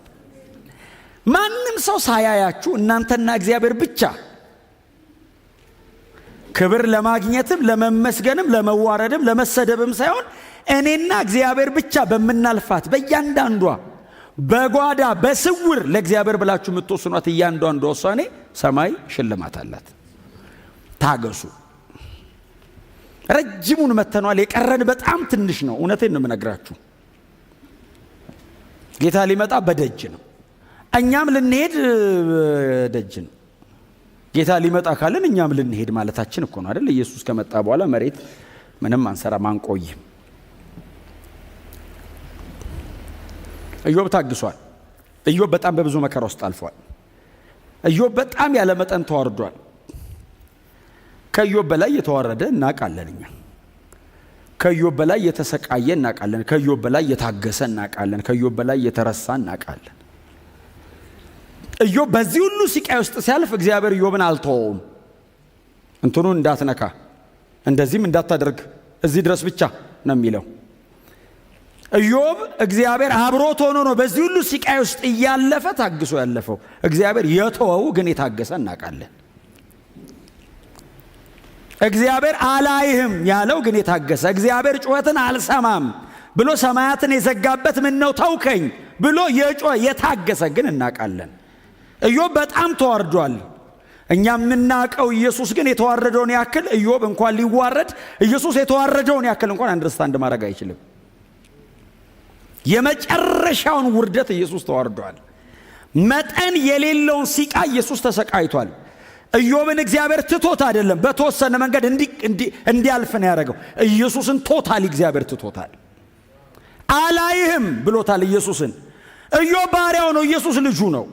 ማንም ሰው ሳያያችሁ እናንተና እግዚአብሔር ብቻ ክብር ለማግኘትም ለመመስገንም ለመዋረድም ለመሰደብም ሳይሆን እኔና እግዚአብሔር ብቻ በምናልፋት በእያንዳንዷ በጓዳ በስውር ለእግዚአብሔር ብላችሁ የምትወስኗት እያንዳንዷ ውሳኔ ሰማይ ሽልማት አላት። ታገሱ። ረጅሙን መተኗል። የቀረን በጣም ትንሽ ነው። እውነቴን ነው የምነግራችሁ። ጌታ ሊመጣ በደጅ ነው። እኛም ልንሄድ ደጅ ነው። ጌታ ሊመጣ ካለን እኛም ልንሄድ ማለታችን እኮ ነው አይደል? ኢየሱስ ከመጣ በኋላ መሬት ምንም አንሰራም፣ አንቆይም። ኢዮብ ታግሷል። ኢዮብ በጣም በብዙ መከራ ውስጥ አልፏል። ኢዮብ በጣም ያለ መጠን ተዋርዷል። ከኢዮብ በላይ የተዋረደ እናውቃለን እኛ። ከኢዮብ በላይ የተሰቃየ እናውቃለን። ከኢዮብ በላይ የታገሰ እናውቃለን። ከኢዮብ በላይ የተረሳ እናውቃለን። ኢዮብ በዚህ ሁሉ ስቃይ ውስጥ ሲያልፍ እግዚአብሔር ኢዮብን አልተወውም። እንትኑን እንዳትነካ፣ እንደዚህም እንዳታደርግ፣ እዚህ ድረስ ብቻ ነው የሚለው። ኢዮብ እግዚአብሔር አብሮት ሆኖ ነው በዚህ ሁሉ ስቃይ ውስጥ እያለፈ ታግሶ ያለፈው። እግዚአብሔር የተወው ግን የታገሰ እናውቃለን። እግዚአብሔር አላይህም ያለው ግን የታገሰ፣ እግዚአብሔር ጩኸትን አልሰማም ብሎ ሰማያትን የዘጋበት ምን ነው ተውከኝ ብሎ የጮኸ የታገሰ ግን እናውቃለን። ኢዮብ በጣም ተዋርዷል። እኛ የምናውቀው ኢየሱስ ግን የተዋረደውን ያክል ኢዮብ እንኳን ሊዋረድ ኢየሱስ የተዋረደውን ያክል እንኳን understand ማድረግ አይችልም። የመጨረሻውን ውርደት ኢየሱስ ተዋርዷል። መጠን የሌለውን ሲቃ ኢየሱስ ተሰቃይቷል። ኢዮብን እግዚአብሔር ትቶት አይደለም፣ በተወሰነ መንገድ እንዲያልፍ ነው ያደረገው። ኢየሱስን totally እግዚአብሔር ትቶታል። አላይህም ብሎታል ኢየሱስን። ኢዮብ ባሪያው ነው፣ ኢየሱስ ልጁ ነው።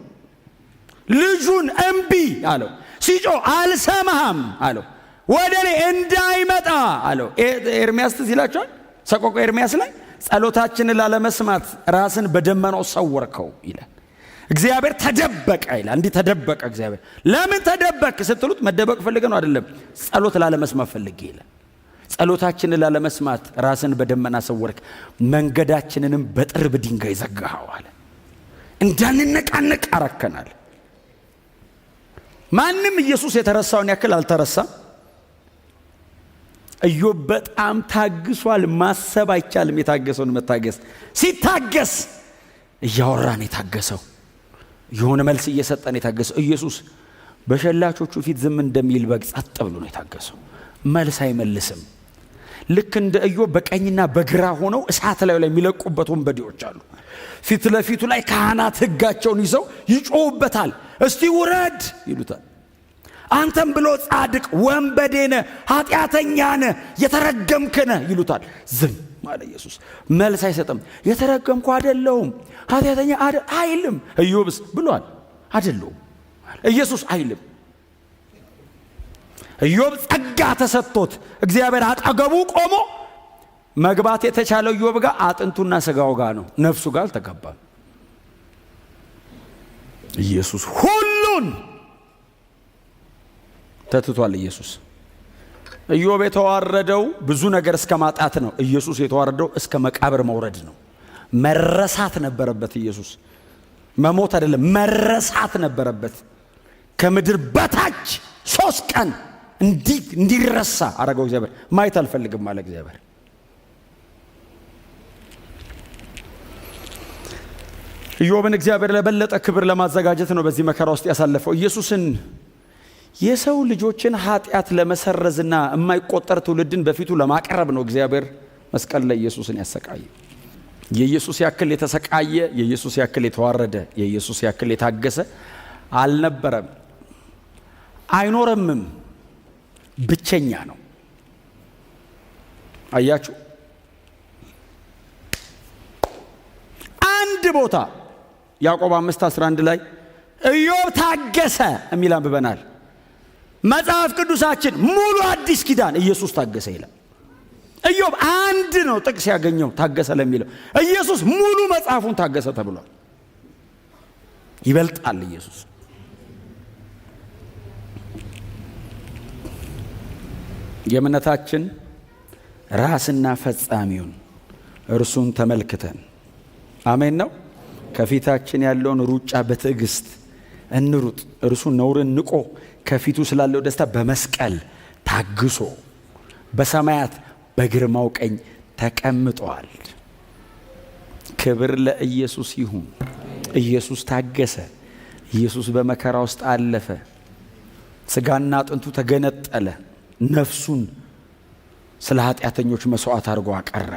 ልጁን እምቢ አለው። ሲጮህ አልሰማህም አለው። ወደ እኔ እንዳይመጣ አለው። ኤርሚያስ ትዝ ይላችኋል? ሰቆቃ ኤርሚያስ ላይ ጸሎታችንን ላለመስማት ራስን በደመናው ሰወርከው ይላል። እግዚአብሔር ተደበቀ ይላል። እንዲህ ተደበቀ እግዚአብሔር። ለምን ተደበቅ ስትሉት መደበቅ ፈልገ ነው አይደለም፣ ጸሎት ላለመስማት ፈልጌ ይላል። ጸሎታችንን ላለመስማት ራስን በደመና ሰወርክ፣ መንገዳችንንም በጥርብ ድንጋይ ዘጋኸው አለ። እንዳንነቃነቅ አረከናል። ማንም ኢየሱስ የተረሳውን ያክል አልተረሳም። ኢዮብ በጣም ታግሷል። ማሰብ አይቻልም የታገሰውን መታገስ። ሲታገስ እያወራን የታገሰው፣ የሆነ መልስ እየሰጠን የታገሰው። ኢየሱስ በሸላቾቹ ፊት ዝም እንደሚል በግ ጸጥ ብሎ ነው የታገሰው። መልስ አይመልስም። ልክ እንደ ኢዮብ በቀኝና በግራ ሆነው እሳት ላይ የሚለቁበት ወንበዴዎች አሉ። ፊት ለፊቱ ላይ ካህናት ሕጋቸውን ይዘው ይጮሁበታል። እስቲ ውረድ ይሉታል። አንተም ብሎ ጻድቅ ወንበዴ ነህ፣ ኃጢአተኛ ነህ፣ የተረገምክ ነህ ይሉታል። ዝም አለ ኢየሱስ፣ መልስ አይሰጥም። የተረገምኩ አይደለሁም፣ ኃጢአተኛ አይልም። ኢዮብስ ብሏል አይደለሁም። ኢየሱስ አይልም። ኢዮብ ጸጋ ተሰጥቶት እግዚአብሔር አጠገቡ ቆሞ መግባት የተቻለው ኢዮብ ጋር አጥንቱና ስጋው ጋር ነው፣ ነፍሱ ጋር አልተገባም። ኢየሱስ ሁሉን ተትቷል ኢየሱስ። ኢዮብ የተዋረደው ብዙ ነገር እስከ ማጣት ነው። ኢየሱስ የተዋረደው እስከ መቃብር መውረድ ነው። መረሳት ነበረበት። ኢየሱስ መሞት አይደለም፣ መረሳት ነበረበት። ከምድር በታች 3 ቀን እንዲረሳ አረገው እግዚአብሔር። ማየት አልፈልግም አለ እግዚአብሔር። ኢዮብን እግዚአብሔር ለበለጠ ክብር ለማዘጋጀት ነው በዚህ መከራ ውስጥ ያሳለፈው። ኢየሱስን የሰው ልጆችን ኃጢአት ለመሰረዝና የማይቆጠር ትውልድን በፊቱ ለማቅረብ ነው እግዚአብሔር መስቀል ላይ ኢየሱስን ያሰቃየ። የኢየሱስ ያክል የተሰቃየ፣ የኢየሱስ ያክል የተዋረደ፣ የኢየሱስ ያክል የታገሰ አልነበረም፣ አይኖርምም። ብቸኛ ነው። አያችሁ፣ አንድ ቦታ ያዕቆብ 5:11 ላይ ኢዮብ ታገሰ የሚል አንብበናል። መጽሐፍ ቅዱሳችን ሙሉ አዲስ ኪዳን ኢየሱስ ታገሰ ይላል። ኢዮብ አንድ ነው ጥቅስ ያገኘው ታገሰ ለሚለው፣ ኢየሱስ ሙሉ መጽሐፉን ታገሰ ተብሏል። ይበልጣል ኢየሱስ። የእምነታችን ራስና ፈጻሚውን እርሱን ተመልክተን፣ አሜን ነው፣ ከፊታችን ያለውን ሩጫ በትዕግስት እንሩጥ። እርሱ ነውርን ንቆ ከፊቱ ስላለው ደስታ በመስቀል ታግሶ በሰማያት በግርማው ቀኝ ተቀምጧል። ክብር ለኢየሱስ ይሁን። ኢየሱስ ታገሰ። ኢየሱስ በመከራ ውስጥ አለፈ። ስጋና አጥንቱ ተገነጠለ። ነፍሱን ስለ ኃጢአተኞች መስዋዕት አድርጎ አቀረበ።